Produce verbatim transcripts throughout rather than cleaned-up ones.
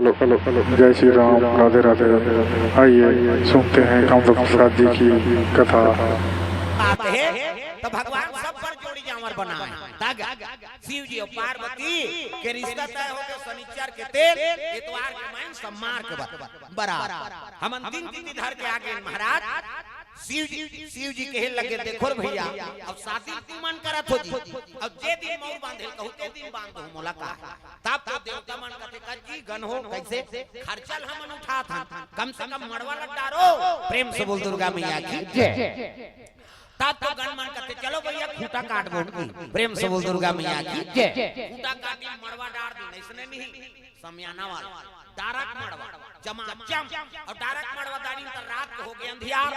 Hello hello hello, जय श्री राम, राधे राधे। आइए सुनते हैं कामदेव प्रसाद जी की कथा। बात हे, त भगवान सब बर जोड़ी जांवर बनाय। तग शिव जी अउ पार्वती के रिश्ता तय होगे, शनिचर के तेल, एतवार के माइन सम्मार के बर-, बरात। हमन दिन तिथि धर के आगे महाराज। शिव जी, शिव जी कहे लगे, "देखो रे भइया, अब शादी तुमन करत हो जी, अब जे दिन मउर बांधे कहू ते दिन बांध दो मोला का।" तब तो देवता मन कथे, "कस जी गन हो, कइसे खर्चा ल हमन उठात हन, कम से कम मड़वा ल डारो।" प्रेम से बोल दुर्गा मैया की जय। तब तो गन मन कथे, "चलो भइया खूंटा काट बोन की।" प्रेम से बोल दुर्गा मैया की जय। खूंटा काटी मड़वा डार दिन, अइसने नहीं, समियाना वाला डारक मड़वा, चमाचम। अउ डारक मड़वा डारिन त रात के होगे अंधियार।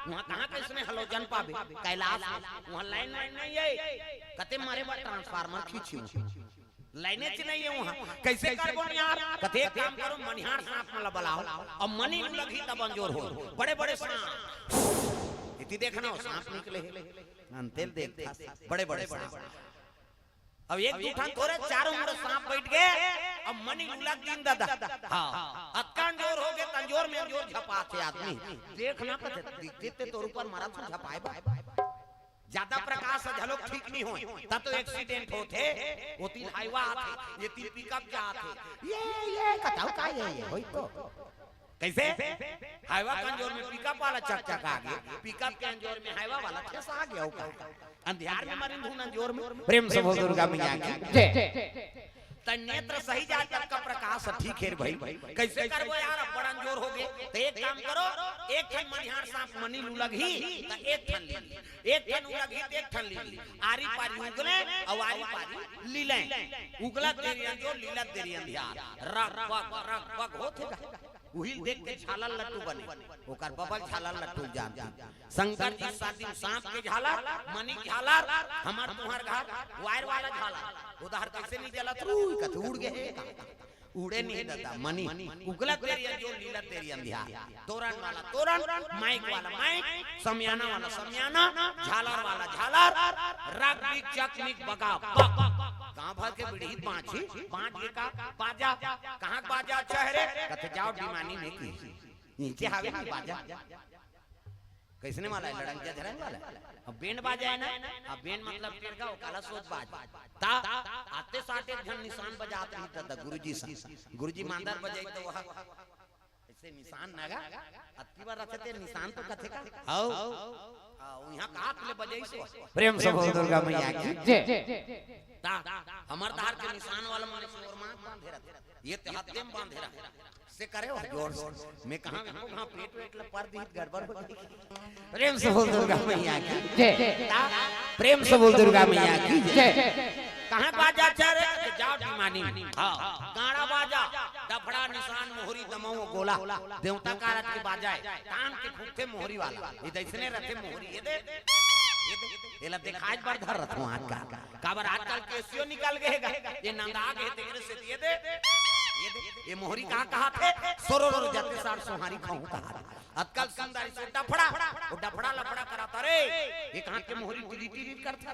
उहां कहां कइसने हलोजन पाबे? कैलाश में। उहां लाइन वाइन नइ हे। कथे, "मरे बर ट्रांसफार्मर खींचियो।" लाइनेच नइ हे उहां। कइसे करबो यार? कथे, "एक काम करो, मनिहार सांप मन ला बलाओ, अउ मनी उलगही तब अंजोर हो।" बड़े बड़े सांप। एती देखना हो, सांप निकले हे। अंतेल देख, बड़े बड़े सांप। अब एक दू ठन थोरे, चारों मुड़े सांप बइठ गे, अब मनी उलग दिन ददा। हां, अतका अंजोर होगे, त अंजोर में अंजोर झपाथे आदमी। देखना कथे, दिखते ते तोर ऊपर मरत हो झपाय बा। जादा प्रकाश ह घलोक ठीक नइ होय, त तो एक्सीडेंट होथे। ओती हाईवा आथे, एती पिकअप जाथे, ये, ये, कतौ का ये, ये, होई तो। कइसे? हाईवा के अंजोर में पिकअप वाला चकचका गे, पिकअप के अंजोर में हाईवा वाला ठेसा गे, अउ का? अंधियार में मरिन धुन अंजोर में। प्रेम से बोल दुर्गा मैया की जय। त नेत्र सही जाय तब का प्रकाश ह, ठीक हे रे भई। कइसे करबो यार, अब बड़ अंजोर होगे। त एक काम करो, एक ठन मनिहार सांप मनी ल उलगही, त एक ठन लीन ली। एक ठन उलगही त एक ठन लीन ली। आरी पारी उगले, अउ आरी पारी लीले। उगलत देरी अंजोर, लीलत देरी अंधियार। रग बग, रग बग होथे गा। उही ल देख के झालर लट्टू बने। ओकर बबल झालर लट्टू ल जानथे। शंकर जी शादी में सांप के झालर, मनी के झालर, हमर तुंहर घर वायर वाला झालर। ओ दे हर कइसे नइ जलत रुई, कथे उड़ गे हे। उड़े नइ ददा, मनी। उगलत देरी अंजोर, लीलत देरी अंधियार। तोरन वाला तोरन, माइक वाला माइक, समियाना वाला समियाना, झालर वाला झालर, रग बिग चक मिग बगा बग। गांव भर के बीड़ी बांझी, बांझ के का बाजा, कहां के बाजा अच्छा हे रे? कथे, "जाव डिमानी में की। नीचे हावे नहीं बाजा।" कइसने वाला हे? लड़ंगिया झरंग वाला। अब बैंड बाजा हे ना, अब बैंड मतलब टेरगा, ओकाला सोज बाज। त आते साथ एक झन निसान बजात रही ददा, गुरुजी सा। गुरुजी मांदर बजाई त ओहा अइसे निसान नगा, अतकी बार रथे ते निसान तो कथे का? हौ। आ, उहां का हाथ ले बजाइस ओ। प्रेम से बोल दुर्गा मैया की जय। त हमर धार के निसान वाला मन से ओर मांग बांधे रथे, एते हाथ में बांधे रथे। से करे हो जोर से। मैं कहां, मैं कहां पेट वेट ल पर दी, गड़बड़ हो जाही। प्रेम से बोल दुर्गा मैया की जय। त प्रेम से बोल दुर्गा मैया की जय। कहां बाजा अच्छा रे? त जाव डिमानी। हां। गाड़ा बाजा, डफड़ा, निसान, मोहरी, दमऊ, गोला। देवता कारज के बाजा हे। तान के फूंकथे मोहरी वाला। ए दइसने रथे मोहरी, ए दे। ए दे। एला देखाय बर धर रथों आज का। काबर आजकल केसियो निकल गे हे गा। ए नंदा गे हे, तेकरे से ए दे। ए दे। ए मोहरी का कहाथे? सोरो रो जाते सार सोहारी खाऊं कहाथे। अतकल सुंदर से डफड़ा, ओ डफड़ा लफड़ा कराथे रे। एक हाथ के मोहरी टिरी टिरी करथे।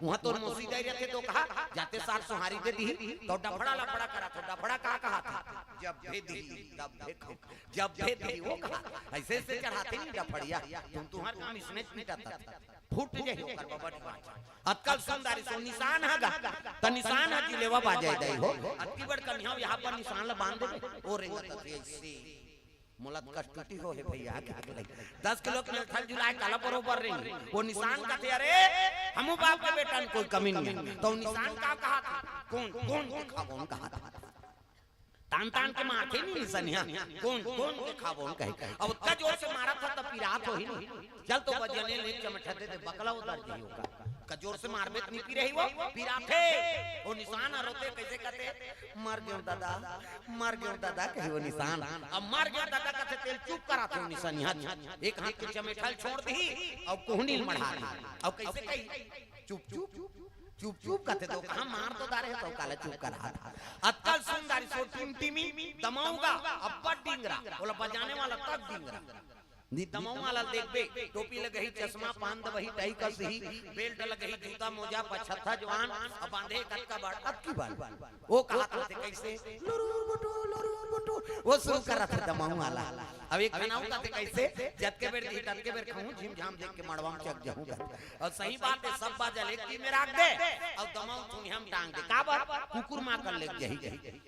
उहां तोर मौसी दाई रथे त कहा, "जाते सार सोहारी दे दिही," त डफड़ा लफड़ा कराथे। डफड़ा का कहाथे? "जब भे दिही, तब भे खाऊं।" जब भे दिही, ओ कहा, अइसे अइसे चढ़ाथे नहीं डफड़िया। तुम तुंहर काम इसने पीटा तक फूट जाही ओकर बबट बांच। अतकल सुंदर सो निसान ह गा, त निसान ह जिलेवा बाजे दई हो। अतकी बड़ कन्हैया यहां पर निसान ल बांध देबे। ओ रेंगत रथे अइसे। मोला त कष्टुटी हो हे भइया, का करे? दस किलो के मेलथल जुलाय काला बरोबर रेंगे। ओ निसान कथे, "अरे, हमू बाप के बेटा में कोई कमी नहीं हे।" त ओ निसान का कहाथे? "कोन, कोन के खाबोन?" कहाथे। तान, तान के मारथे नहीं निसनिया। "कोन, कोन के खाबोन?" कहे। अब ओतका जोर से मारत हे त पिरात होही नहीं। चल तो बजने ले चमठा दे दे, बकला उतर जाही ओकर। का जोर से मारबे त नहीं पिरही ओ, पिराथे। ओ निसान ह रोथे, कइसे कथे? "मर गेंव ददा, मर गेंव ददा," कही ओ निसान। अब "मर गेंव ददा" कथे तेला चुप कराथे ओ निसनिया। एक हाथ के चमेठा ल छोड़ दिही, अउ कोहनी ल मढ़ा दिही। अउ कइसे कही? "चुप, चुप, चुप, चुप," कथे त ओ कहा मार तो डारे हे, त ओ काला चुप करा। अतकल सुंदर सो टिमटिमी, दमऊ गा, अब्बड़ डिंगरा, ओला बजाने वाला तक डिंगरा। नहीं दमऊ वाला ल देखबे, टोपी लगही, चश्मा, पान दबही, टाई कसही, बेल्ट लगही, जूता मोजा, पछत्था जवान, अउ बांधे कतका बड़, अतकी बड़। ओ कहाथे कइसे? "लुरुर बुटू, लुरुर बुटू, वो शुरू करत हे दमाऊ वाला। अब एक ठन अउ कथे कइसे, "जतके बेर दिही ततके बेर खाहूं, झिमझाम देख के मड़वा में चक जाहूं," कथे। अउ सही बात हे, सब बाजा ल एक जी में राख दे अउ दमाऊ थुनिया में टांग दे। काबर? कुकुर मां कर लेके जाही।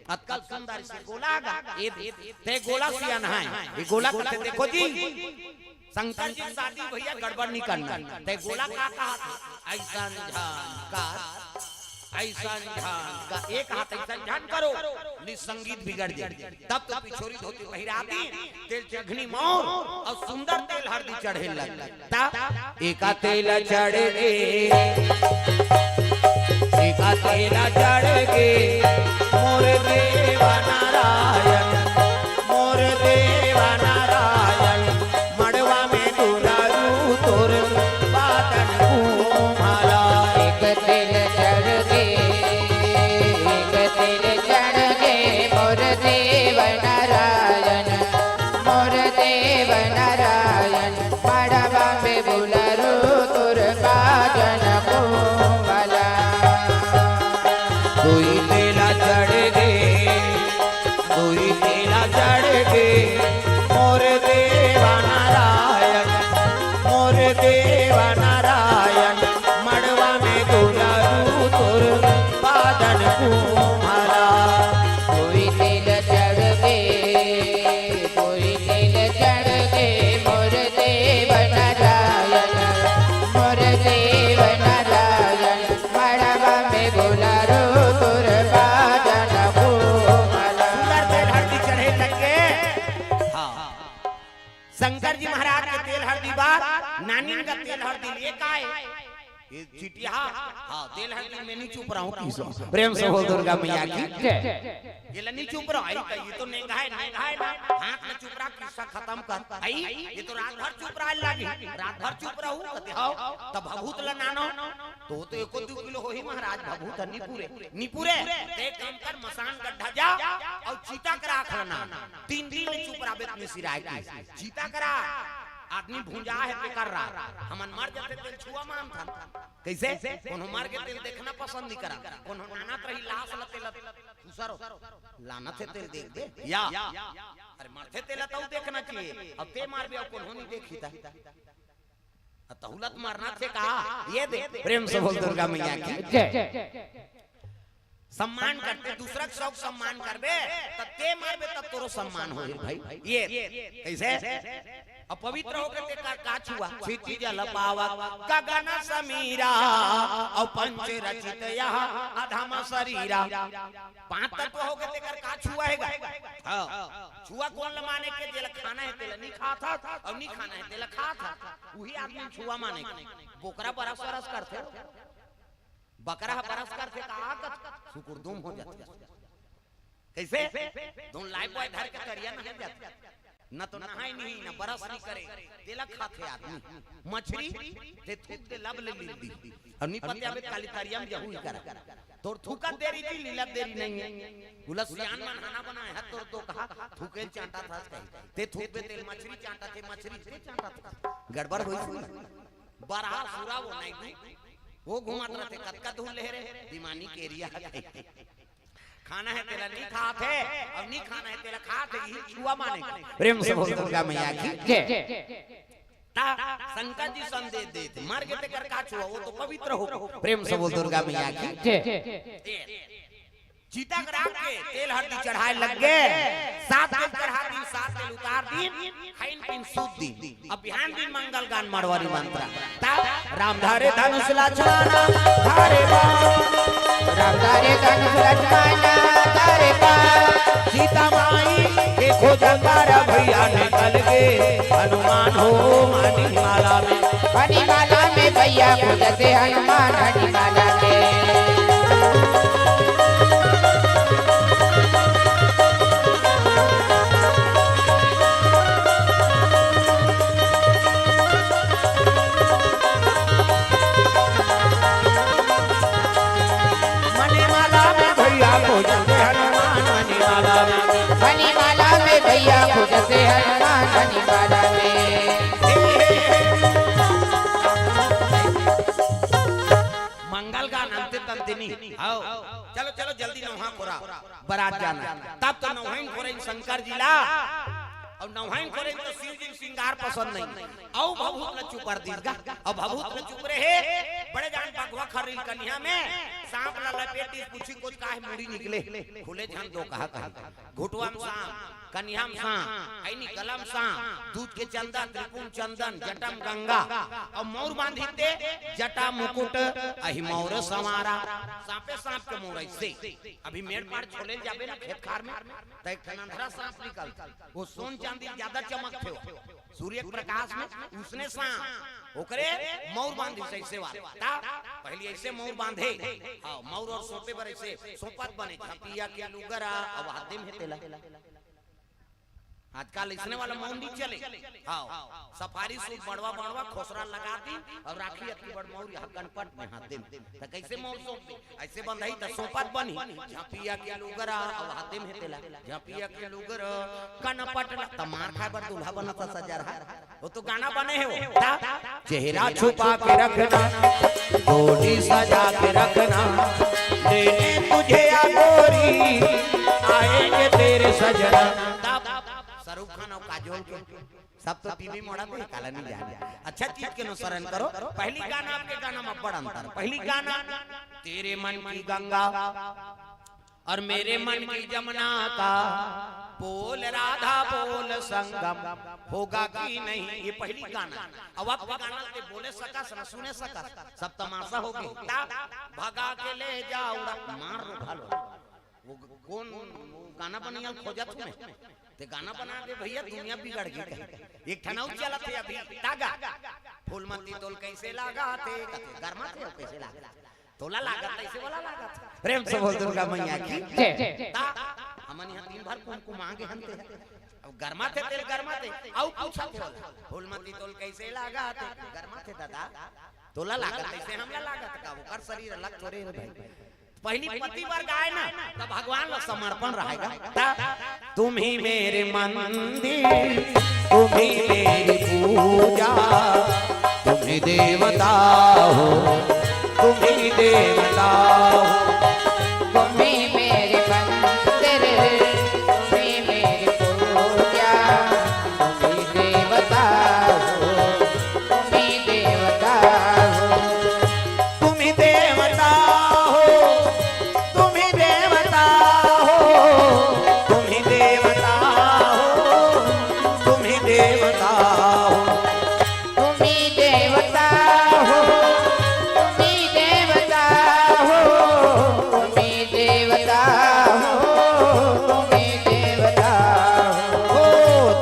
अतका सुंदर से गोला गा, ए दे, ते गोला सियान हे, ए गोला कथे, देखो जी, शंकर जी शादी भैया गड़बड़ नहीं करना। ते गोला का कहा था? "अइसन झन कर, अइसन झन कर, एक हाथ अइसन झन करो, नहीं संगीत बिगड़ जाए।" तब तो पिछोरी धोती पहिरा दी, तेल चघनी मौर अउ सुंदर तेल हरदी चढ़े लग। तब एका तेल चढ़ गे, एका तेल चढ़ गे, मोर देव नारायण, मोर देव नारायण, मड़वा में दुलारू तोर बादन घूमला। एक तेल चढ़ गे, एक तेल चढ़ गे, मोर देव नारायण, मोर देव नारायण, मड़वा में दुलारू तोर बादन घूमला। दुई तेला चढ़ गे, दुई तेला चढ़ गे, मोर देवा नारायण, मोर देवा नारायण, मड़वा में दुलारू तोर बादन घूमला। दुई तेल चढ़ गे, कोई तेल चढ़ गे, मोर देव नारायण, मोर देव नारायण, मड़वा में दुलारू तोर बादन घूमला। सुंदर तेल हरदी चढ़े लग गे। हाँ। शंकर जी महाराज के तेल हरदी बा, नानी का तेल हरदी ले का हे? ये चिटिया, हाँ, तेल हरदी में नहीं चुप रहा हूँ, किसो। प्रेम से बोल दुर्गा मैया की। जय। ये ला नहीं चुप रहा, आई तो, ये तो नेंगा हे, नेंगा हे ना, हाथ में चुप रहा, किस्सा खतम कर। आई, ये तो रात भर चुप रहा लागी, रात भर चुप रहू, कथे, "हव, तब भभूत ला नानो।" तो वो तो एको दू किलो होही महाराज, भभूत ह, निपुरे, निपुरे। ते काम कर, मसान गड्ढा जा, अउ चिता करा खलना। तीन दिन ले चुप रहा, बेत में सिराय की। चिता करा, आदमी भुंजा हे, बेकार रहा। हमन मर जाते, तेल छुआ मानथन। कइसे? कोनो मर के तेल देखना पसंद नहीं करा। कोनो नानत रही लाश ल तेल, "दूसर लानत हे तेल देख दे।" या। अरे मरथे तेला तऊ देखना चाहिए। अब ते मारबे अउ कोनो नहीं देखी ता। अब तहुलत मरना थे का? ये दे। प्रेम से बोल दुर्गा मैया की। जय। सम्मान करते, दूसरा के शौक सम्मान करबे, तब ते मरबे, तब तोरो सम्मान होही भाई। ये कइसे? अब पवित्र होके ते का, का छुआ? क्षिति जल पावक गगन समीरा, अउ पंच रचित यह अधम शरीरा। पांच तत्व होके तेकर का छुआ हे गा? हाँ। छुआ कोन ल माने के? जेला खाना हे तेला नहीं खात हस, अउ नहीं खाना हे तेला खात हस। उही आदमी छुआ माने के। बोकरा बरस बरस करथे। बकरा ह बरस करथे का? सुकुरदुम हो जाथे। कइसे? धुन लाइफबॉय धर के तरिया नहाय जाथे। न तो नहाय नहीं, न बरस नहीं करे, तेला खाथे आदमी। मछरी, ते थूक दे लब ले लील दी। अउ नहीं पते अबे काली तरिया में जहू ही करा। तोर थूकत देरी जी, लीलत देरी नहीं हे। उला सियान मन हना बनाए हे, तोर तो कहा, थूकेल चांटा था कही। ते थूक दे तेल मछरी चांटा थे, मछरी ते चांटा था। गड़बड़ होई सुन। बरहा सुरा वो नहीं तू। वो घुमत रहते, कतका धुन ले रे, दिमानी केरिया। खाना हे तेला नहीं खात हे, अउ नहीं खाना हे तेला खात हे, यही छुआ माने। प्रेम से बोल दुर्गा मैया की। जय। ता शंकर जी संदेश देत, मर गे तेकर का छुआ, वो तो पवित्र हो। प्रेम से बोल दुर्गा मैया की। जय। चिता के राख के तेल हरदी चढ़ाए लग गे। सात तेल चढ़ा दिन, सात तेल उतार दिन, खाइन पीन सूत दिन। अब बिहान दिन मंगल गान मड़वारी मंत्र। तब राम धरे धनुष लक्ष्मण धरे बाण। राम धरे धनुष लक्ष्मण धरे बाण। सीता माई के खोजत बारा भैया निकल गे। हनुमान हो मनी माला में। मनी माला में भैया खोजत हे हनुमान मनी माला में। मनीमाला में भैया खोजत हे हनुमान मनीमाला में। मनीमाला में भैया खोजत हे हनुमान मनीमाला में। मंगल आओ, चलो, चलो, जल्दी नौहा खोरा, बरात जाना। तब तो नौहाइन खोरे शंकर जी ला, अउ नौहाइन खोरे तो शिव जी सिंगार पसंद नहीं। अउ भभूत ल चुपर दीस गा, अउ भभूत ल चुपरे हे, बड़े जान बघवा खर्री ल कनिहा में, सांप ला लपेट दीस, पूछी कुछ काहे मुड़ी निकले, खुले झन दो कहा कहा, घुटवा में सांप, कनिहा म सांप, अइनी गला म सांप, दूध के चंदन, त्रिपुन चंदन, जटा म गंगा, अउ मौर बांधिस ते जटा मुकुट, अहि मौर संवारा। सांपे सांप के मौर अइसे। अभी मेड़ पार छोले ल जाबे ना खेत खार में, त एक ठन अंधरा सांप निकलथे, वो सोन चांदी ज्यादा चमकथे, वो सूर्य के प्रकाश में उसने सांप, ओकरे मौर बांधिस अइसे वाला। ता पहली अइसे मौर बांधे, हाँ, मौर अउ सोपे बर अइसे सोपत बने, झपिया के लुगरा, अउ हाथे में तेला। आजकल इसने वाला मौर नहीं चले। हाँ, सफारी सूट बड़वा बड़वा खोसरा लगा दी अउ राखी अतकी बड़ मौर यहाँ कनपट में हाथे में। त कइसे मौर सोप दे? अइसे बंधई त सोपत बनी। झपिया के लुगरा अउ हाथे में तेला। झपिया के लुगरा कनपट ला। त मार खाए बर दूल्हा बनत सजरहा। वो तो गाना बने हे वो। ता चेहरा छुपा के रखना, डोली सजा के रखना, लेने तुझे या गोरी, आएंगे तेरे सजना। तब शाहरुख खान अउ काजोल के सब तो टीवी मोड़ा दे, काला नहीं जाने। अच्छा चीज के अनुसरण करो। पहली गाना अबके गाना में बड़ अंतर। पहली गाना तेरे मन की गंगा अउ मेरे मन की जमुना का बोल राधा बोल संगम होगा कि नहीं, ये पहली गाना। अब अबके गाना ते बोले सकस न सुने सकस, सब तमाशा हो गे। ता भगा के ले जा उड़ा मार रो भालो। वो ग-, कौन वो गाना बनइया ल खोजत हूँ मैं। ते गाना बना दे भइया, दुनिया बिगड़ गे कहे। एक ठन अउ चलत हे अभी, तागा। फूलमती तोल कइसे लागथे, कथे, गरमा थे, कइसे लागथे? तोला लागत, कइसे वाला लागत? प्रेम से बोल दुर्गा मैया की। जय। ता, हमन यहाँ दिन भर कुमकुमा गे हन ते। अब गरमा थे, तेल गरमा थे, अउ पूछत हे वाला। फूलमती तोल कइसे लागथे, गरमा थे दादा। तोला लागत, कइसे हमला लागत का? ओकर शरीर अलग थोरे हे भाई। पहली पति बर गाए ना, त भगवान ला समर्पण रहेगा। ता, तुम ही मेरे मंदिर, तुम ही मेरी पूजा, तुम ही देवता हो, तुम ही देवता हो। तुम ही मेरे मंदिर, तुम ही मेरी पूजा, तुम ही देवता हो, तुम ही देवता हो। तुम ही देवता हो, तुम ही देवता हो, तुम ही देवता हो, तुम ही देवता हो। तुम ही देवता हो, तुम ही देवता हो, तुम ही देवता हो, तुम ही देवता हो। ओ,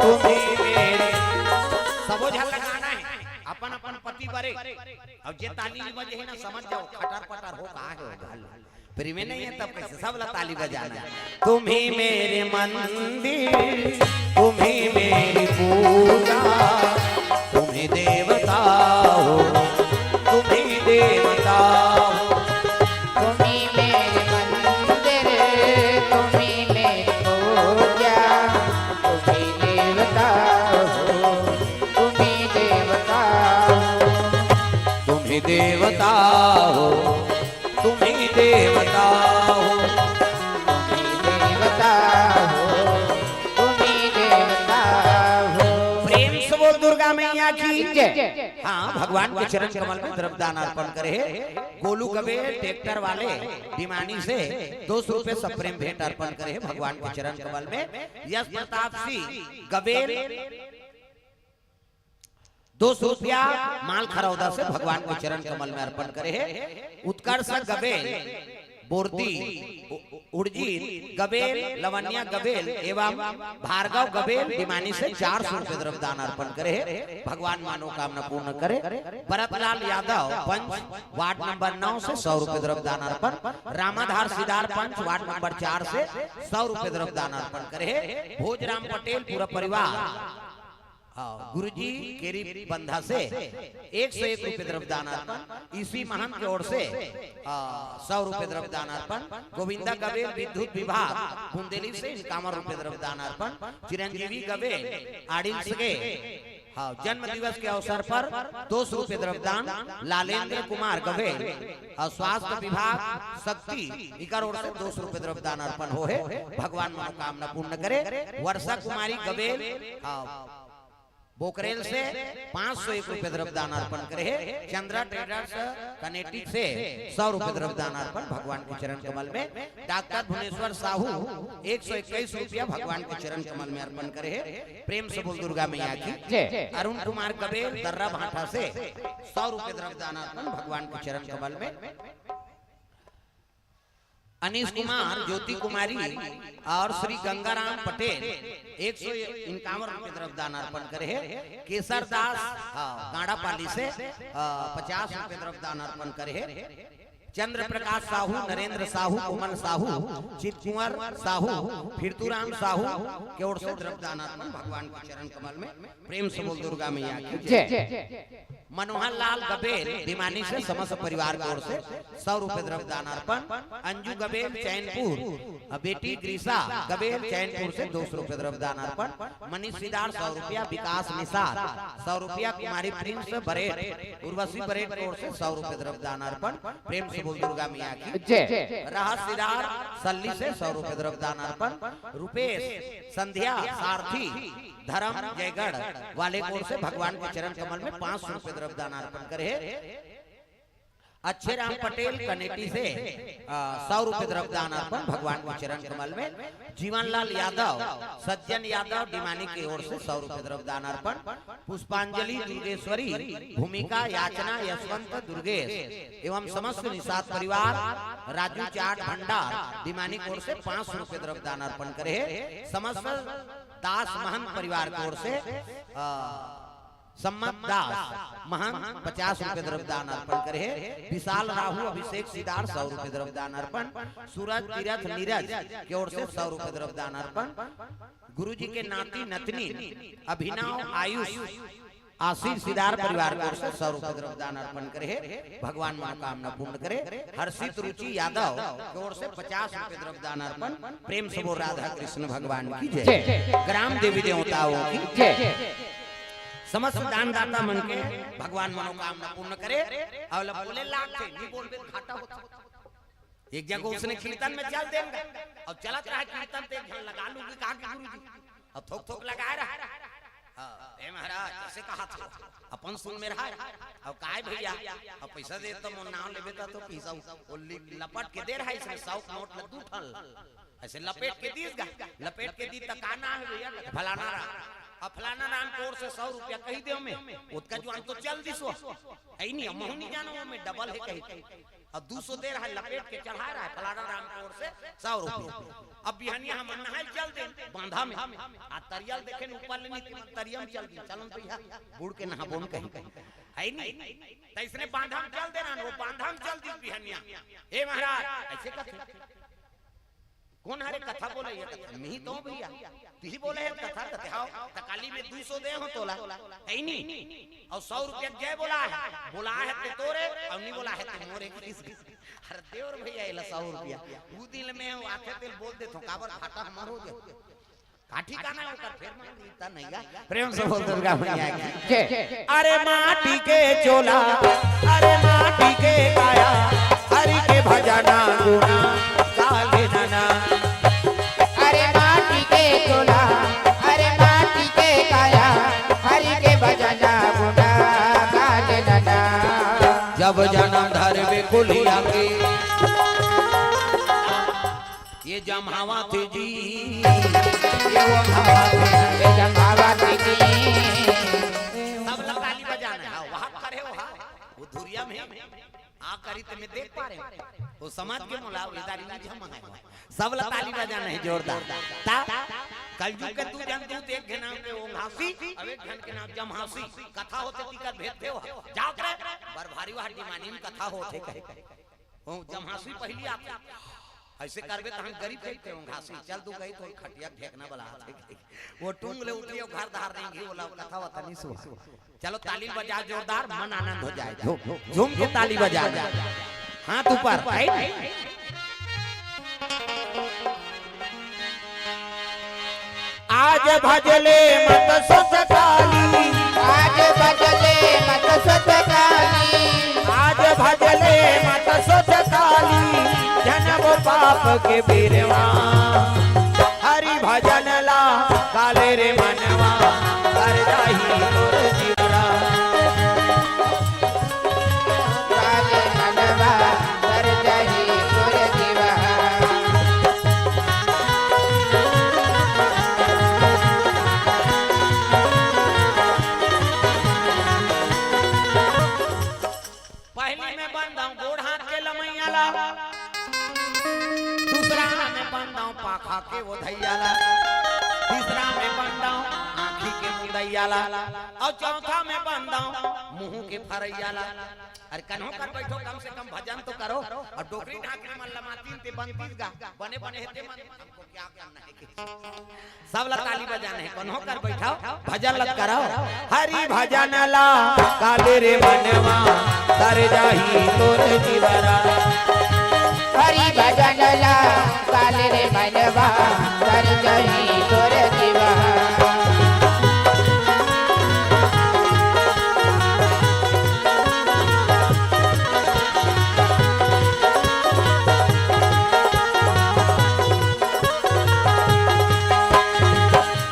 तुम ही मेरे। सबो झन ला गाना हे, अपन अपन पति बरे। अब जे ताली नहीं बजे हे ना, समझ जाओ, खटर पटर हो, कहाँ हे वो घर? प्रेम नहीं हे तब कइसे सब ला ताली बजाना हे। तुम ही मेरे मंदिर, तुम ही मेरी पूजा, तुम ही देवता हो, तुम ही देवता हो। तुम ही मेरे मंदिर, तुम ही मेरी पूजा, तुम ही देवता हो, तुम ही देवता हो। तुम ही देवता हो, तुम ही देवता हो, तुम ही देवता हो, तुम ही देवता हो। प्रेम से बोल दुर्गा मैया की जय। हाँ, भगवान के चरण कमल में द्रव्य दान अर्पण करे हे गोलू गबेल, ट्रैक्टर वाले डिमानी से दो सौ रुपए सप्रेम भेंट अर्पण करे हे भगवान के चरण कमल में। यश प्रताप सिंह गबेल दो सौ रुपया माल खरौदा से भगवान के चरण कमल में अर्पण करे हे। उत्कर्ष गबेल, बोरदी, उ-, उर्जित गबेल, लवन्या गबेल एवं भार्गव गबेल डिमानी से चार सौ रुपए द्रव्य दान अर्पण करे हे। भगवान मनोकामना पूर्ण करे। भरतलाल यादव, पंच, वार्ड नंबर नौ से सौ रुपए द्रव्य दान अर्पण। रामाधार सिदार, पंच, वार्ड नंबर चार से सौ रुपए द्रव्य दान अर्पण करे हे। भोजराम पटेल, पूरा परिवार हाँ, गुरुजी केरी बंधा से एक सौ एक रुपए द्रव्य दान अर्पण, ईसवी महंत के ओर से, आ, सौ रुपए द्रव्य दान अर्पण, गोविंदा गबेल विद्युत विभाग बुंदेली से इक्यावन रुपए द्रव्य दान अर्पण, चिरंजीवी गबेल आडिल सगे, हाँ, जन्म दिवस के अवसर पर दो सौ रुपये द्रव्यदान, लालेंद्र कुमार गवेल, अउ स्वास्थ्य विभाग सक्ती, इकर ओर से दो सौ रुपये द्रव्यदान अर्पण होहे। भगवान मनोकामना पूर्ण करे। वर्षा कुमारी गवेल, हाँ, बोकरेल से पाँच सौ एक रुपये द्रव्यदान अर्पण करे हे। चंद्रा ट्रेडर्स कनेटिक से सौ रुपये द्रव्यदान अर्पण भगवान के चरण कमल में। डॉक्टर भुवनेश्वर साहू एक सौ इक्कीस रुपया भगवान के चरण कमल में अर्पण करे हे। प्रेम से बोल दुर्गा मैया की जय। अरुण कुमार गबेल दर्रा भाठा से सौ रुपये द्रव्यदान अर्पण भगवान के चरण कमल में। अनीश कुमार, ज्योति कुमारी और श्री गंगाराम पटेल एक सौ इक्यावन रुपये द्रव्यदान अर्पण करे हे। केसर दास, हाँ, गाड़ापाली से, अ, पचास रुपये द्रव्यदान अर्पण करे हे। चंद्र प्रकाश साहू, नरेंद्र साहू, कोमल साहू, चित कुंवर साहू, फिरतुराम साहू के ओर से द्रव्यदान अर्पण भगवान के चरण कमल में। प्रेम से बोल दुर्गा मैया की जय। मनोहर लाल गबेल दिमानी से समस्त परिवार की ओर से सौ रुपये द्रव्यदान अर्पण। अंजू गबेल चैनपुर, अ, बेटी ग्रीसा गबेल चैनपुर से दो सौ रुपये द्रव्यदान अर्पण। मनीष सिदार सौ रुपया, विकास निषाद सौ रुपया, कुमारी प्रिंस बरेट, उर्वशी बरेट की ओर से सौ रुपये द्रव्यदान अर्पण। प्रेम से बोल दुर्गा मैया की जय। रहस सिदार सल्ली से सौ रुपये द्रव्यदान अर्पण। रुपेश संध्या सारथी धर्म जयगढ़ वाले की ओर से भगवान के चरण कमल में पाँच सौ रुपये द्रव्यदान अर्पण करे हे। अच्छे राम पटेल कनेटी से, अ, सौ रुपये द्रव्यदान अर्पण भगवान के चरण कमल में। जीवनलाल यादव, सज्जन यादव डिमानी की ओर से सौ रुपये द्रव्यदान अर्पण। पुष्पांजलि दुर्गेश्वरी, भूमिका, याचना, यशवंत, दुर्गेश एवं समस्त निषाद परिवार, राजू चाट भंडार डिमानी की ओर से पाँच सौ रुपये द्रव्यदान अर्पण करे हे। समस्त दास महंत परिवार की ओर से, अ, सम्मत दास महंत पचास रुपये द्रव्यदान अर्पण करे हे। विशाल राहु अभिषेक सिदार सौ रुपये द्रव्यदान अर्पण। सूरज तीरथ नीरज की ओर से सौ रुपये द्रव्यदान अर्पण। गुरु जी के नाती नतनी अभिनव आयुष आशीष सिदार परिवार की ओर से सौ रुपये द्रव्यदान अर्पण करे हे। भगवान मनोकामना पूर्ण करे। हर्षित रुचि यादव की ओर से पचास रुपये द्रव्यदान अर्पण। प्रेम से बोल राधा कृष्ण भगवान की जय। जय। ग्राम देवी देवताओं की जय। समस्त दानदाता मन के भगवान मनोकामना पूर्ण करे। अउ ला बोले लाग थे, नहीं बोलबे घाटा होता। एक जगह उसने कीर्तन में चल देंगे, अउ चलत रहा कीर्तन ते एक झन लगा लूंगी कहा कि गुरु जी, अउ थोक थोक लगाए रहा। हाँ, ए महाराज, ऐसे कहा था, अपन सुन में रहा। अउ काय भैया, अउ पैसा दे तो मोर नाम लेबे ता तो पैसा वो लि-, लपट के दे रहा है, इसने सौ नोट ल दू ठन ऐसे लपेट के दीस गा, लपेट के दी त का नाम है भैया? फलाना राम। अब फलाना राम की ओर से सौ रुपया कही दे में, ओतका जुआन तो चल दिस वो। ऐ नहीं, महू नहीं जानो में डबल है कही। अब दू सौ दे रहा है, लपेट के चढ़ा रहा है, फलाना राम की ओर से सौ रुपया। अब बिहनिया हम नहाए चल दे बांधा में, आ तरियल देखे न ऊपर ले नहीं, तरिया में चल दी, चलन भैया, बूड़ के नहाबोन कही। है नहीं? त इसने बांधा में चल देना, वो बांधा में चल दी बिहनिया। हे महाराज, ऐसे कथे। कोन हरे कथा बोले ये कथा? मिही तो भैया, तिही बोले हे कथा, कथे, "हव, त काली में दू सौ दे हो तोला।" है नी? अउ सौ रुपया जय बोला है, बोला है ते तोरे, अउ नी बोला है ते मोरे। किस, अरे देवर भैया, एला सौ रुपया। उ दिन में वो आथे तेल बोल देथो, काबर घाटा हमार हो जाए। का ठिकाना है ओकर, फेर मांग लीता नहीं गा। प्रेम से बोल दुर्गा मैया की। जय। अरे माटी के चोला, अरे माटी के काया, हरि के भजना गुना गाले नना। अरे माटी के चोला, अरे माटी के काया, हरि के भजना गुना गाले नना। जब जन्म धरबे कुलिया के, ये जम्हावत जी, ये वो भावत, ये जम्हावत जी। सब लोग ताली बजाना है, वहाँ खड़े हो, हाँ। वो धुरिया में आ करी त मैं देख पा रहे हो। वो समाज के मोला, वो इधर ही जमा है। सब लोग ताली बजाना है जोरदार। ता, कलजुग के दू जन दूत, एक के नाम पे ओंघासी, अब एक जन के नाम जम्हासी। कथा होथे तिकर भेद देव। जाओ करे, बर भारी वहाँ डिमानी में कथा होथे कहे। ओ, जम्हासी पहिली आथे। ऐसे करबे त हम गरीब कहिथे, ओंघासी। चल दू कही तो खटिया ढेकना वाला आथे। वो टूंग ले उठियो, घर धार नहीं घी, ओला कथा वथा नहीं सुहा। चलो ताली बजा जोरदार, मन आनंद हो जाए। झूम, झूम के ताली बजा। हाथ ऊपर। आई नहीं? आज भजले मत सत काली, झन वो पाप के बीरवा। हरि भजन ला काले रे मनवा, कर जाही तोर जीवरा। काले मनवा, कर जाही तोर जीवरा। पहली में बंधंव गोड़ हाथ के लमैया ला, दूसरा में बंधंव पाखा के वो धैया ला, तीसरा में बंधंव आँखी के मुदैया ला, अउ चौथा में बंधंव मुँह के फरैया ला। अरे कन्हो कर बैठो, कम से कम भजन तो करो। अउ डोकरी ढाकरी मन लमातीन ते बंतीस गा, बने बने हेते मन, हमको क्या करना है कि सब ला ताली बजाना है, कन्हो कर बैठो, भजन ला करो। हरि भजन ला काले रे मनवा, तर जाही तोर जीवरा। हरि भजन ला काले रे मनवा, तर जाही तोर जीवरा।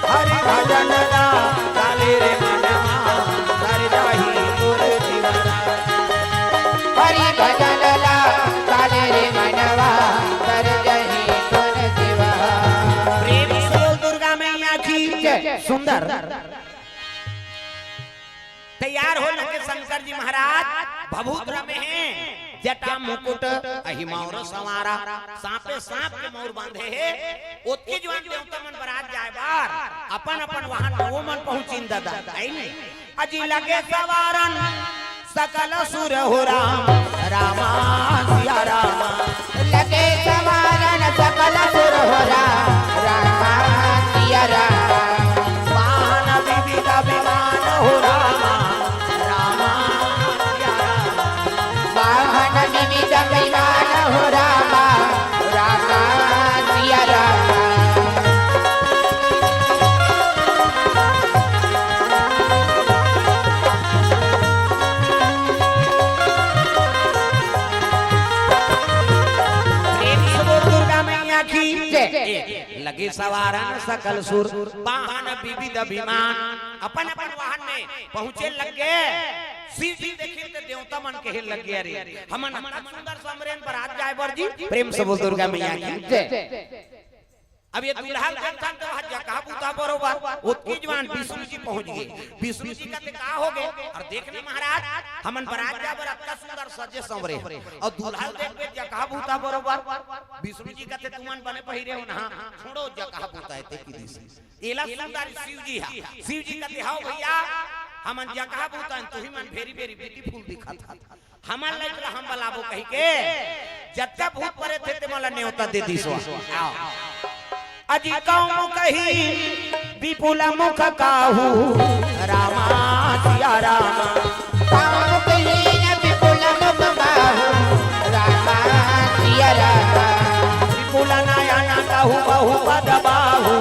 हरि भजन ला काले रे मनवा, तर जाही तोर जीवरा। हरि भजन ला काले रे मनवा, तर जाही तोर जीवरा। प्रेम से बोल दुर्गा मैया की जय। सुंदर। तैयार हो लगे शंकर जी महाराज, भभूत रमे हे, जटा मुकुट अहि मौर संवारा, साँपे साँप के मौर बांधे हे। ओतके जुवान देवता मन बरात जाए बर अपन अपन वाहन में वो मन पहुँचिन ददा, है नी? अजी लगे सवारन सकल सुर हो राम, रामा सिया रामा। लगे सवारन सकल सुर हो राम, रामा सिया रामा। वाहन विविध विमान हो रामा, रामा सिया रामा। वाहन विविध विमान हो रामा, रामा सिया रामा। प्रेम से बोल दुर्गा मैया की जय। लगे सवारन सकल सुर, वाहन विविध विमान, अपन अपन वाहन में पहुँचे लगे। शिव जी देखिन त देवता मन कहे लगे, अरे हमन अतना सुंदर संवरेन बरात जाए बर जी। प्रेम से बोल दुर्गा मैया की जय। अब ये दूल्हा ल देखथन त वहाँ जगह बूता बरोबर, ओतकी जुवान विष्णु जी पहुँच गे। विष्णु जी कथे का हो गे? अरे देख ना महाराज, हमन बरात जाए बर अतना सुंदर सजे संवरे हन, अउ दूल्हा ल देखबे जगह बूता बरोबर। विष्णु जी कथे तुमन बने पहिरे हो ना, छोड़ो जगह बूता हे ते कि दिस। एला सुंदर शिव जी हा। शिव जी कथे हव भैया, हमन जगह बूता हन, तुही मन very very beautiful दिखत हव। हमन ला एकला हम बलाबो कहिके जतका भूत परेत हे ते मन ला नेवता दे दिस। आओ। अजी कौन कही विपुल मुख काहू, रामा सिया रामा। कौन कही विपुल मुख काहू, रामा सिया रामा। विपुल नयन कहु बहु पद बाहु,